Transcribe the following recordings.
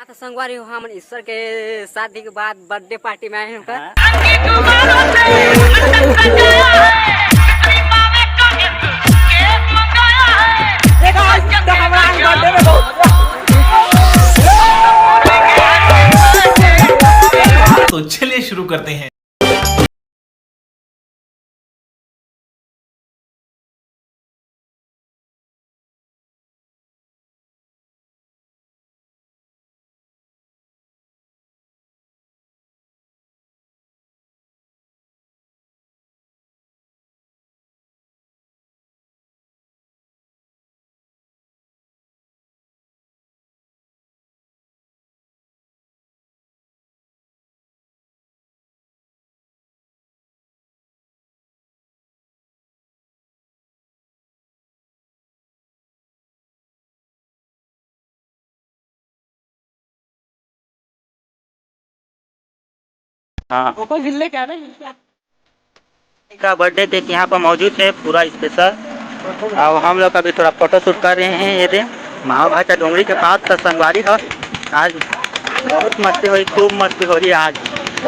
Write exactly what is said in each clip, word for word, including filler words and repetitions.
तो संगवारी हो, हमन ईश्वर के शादी के बाद बर्थडे पार्टी में आए हैं का? हाँ। तो चलिए शुरू करते हैं। हाँ। ओकर झिल्ले क्या रे? का बर्थडे देख यहाँ पर मौजूद है पूरा स्पेशल। अब हम लोग अभी थोड़ा फोटो शूट कर रहे हैं। ये दे मामा भाषा डोंगरी के पास का संगवारी है। आज बहुत मस्ती हुई, खूब मस्ती हो रही है आज।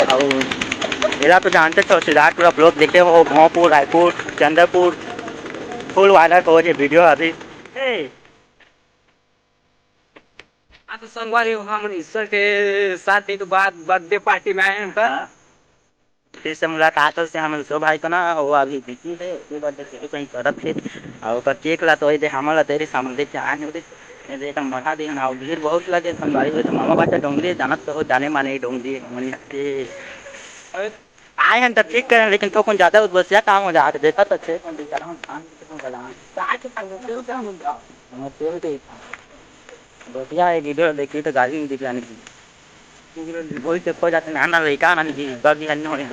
और मेरा तो जानते चौकीदार पूरा ब्लॉग देखे हो, भोंपुर, रायपुर, चंद्रपुर, फुल वायरल हो रही वीडियो अभी। ए, हाँ तो संगवारी हो, हमन ईश्वर के शादी के बाद बर्थडे पार्टी में आए हैं का? फिर से मुलाकात हो से हमन सो भाई को ना, वो अभी बिजी है, उसके बाद से कहीं करत है। और ओकर केक ला तो दे, हमन ला तेरे सामने देख के आए हैं, दे, ये देख, हम बढ़ा दे ना, भीड़ बहुत लगे संगवारी हो, तो मामा भाषा डोंगरी जानत तो हो, जाने माने डोंगरी, हमन के आए हैं तो ठीक करें, लेकिन तो कौन ज्यादा उद्बसिया काम हो जात, देखा तो अच्छे कौन बेचारा हम काम कितने बड़ा है। साथ में हम लोग क्या हम लोग हम लोग तेल दे। बढ़िया है, वीडियो देखिए तो गाली नहीं दिखाने की। वही चक्कर जाते ना, ना लड़का ना नहीं, बाकी अन्य होने।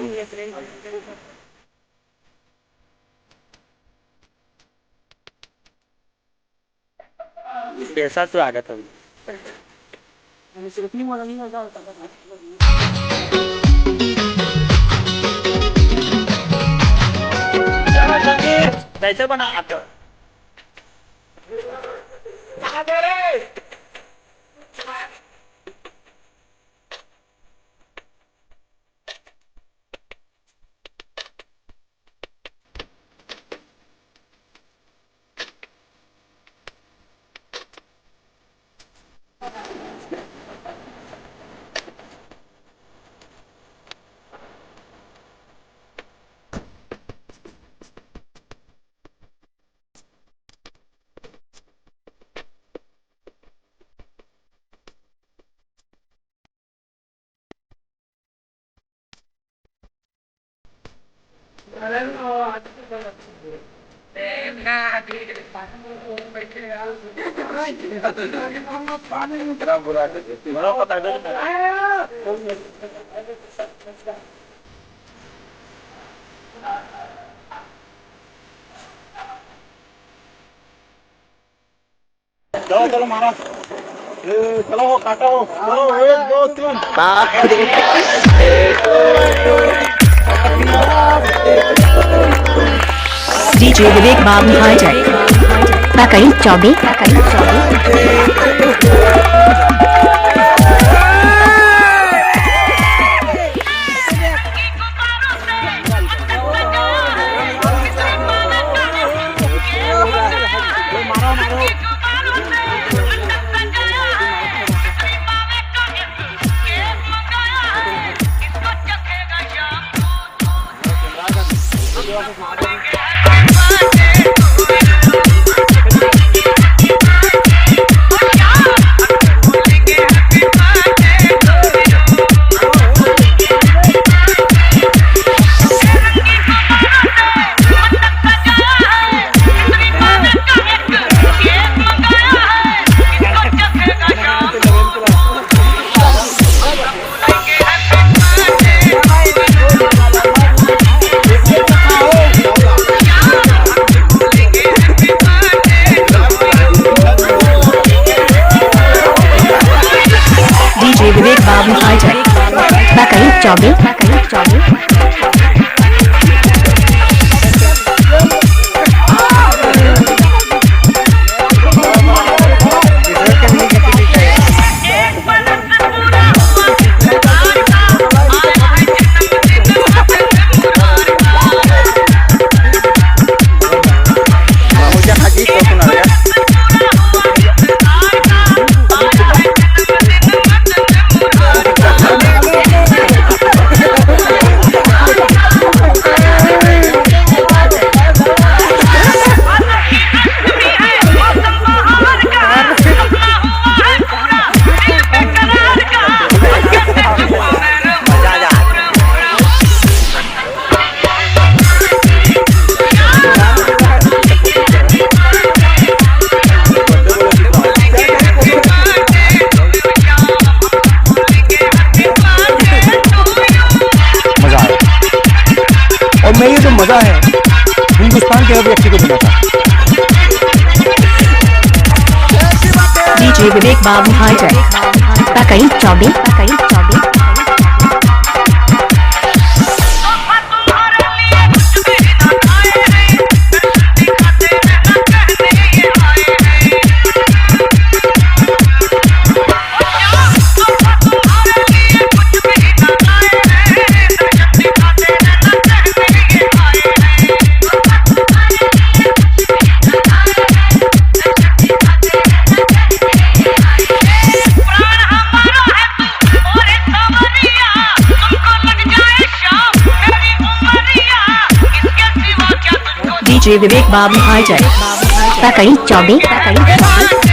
पैसा तो आ जाता है। कैसे बना आप? चलो, चलो, मारो। ए, चलो, काटो। चलो, एक, दो, तीन। DJ विवेक बाबू हाईटेक। पकड़ी चौबे, पकड़ी चौबे। DJ विवेक बाबू हाईटेक। पकड़ी चौबे, पकड़ी चौबे। मजा है हिंदुस्तान के हर व्यक्ति को देना था। डीजे विवेक बाबू हाईटेक, पकड़ी चौबे, पकड़ी चौबे। डीजे विवेक बाबू हाईटेक, पकड़ी चौबे, पकड़ी चौबे।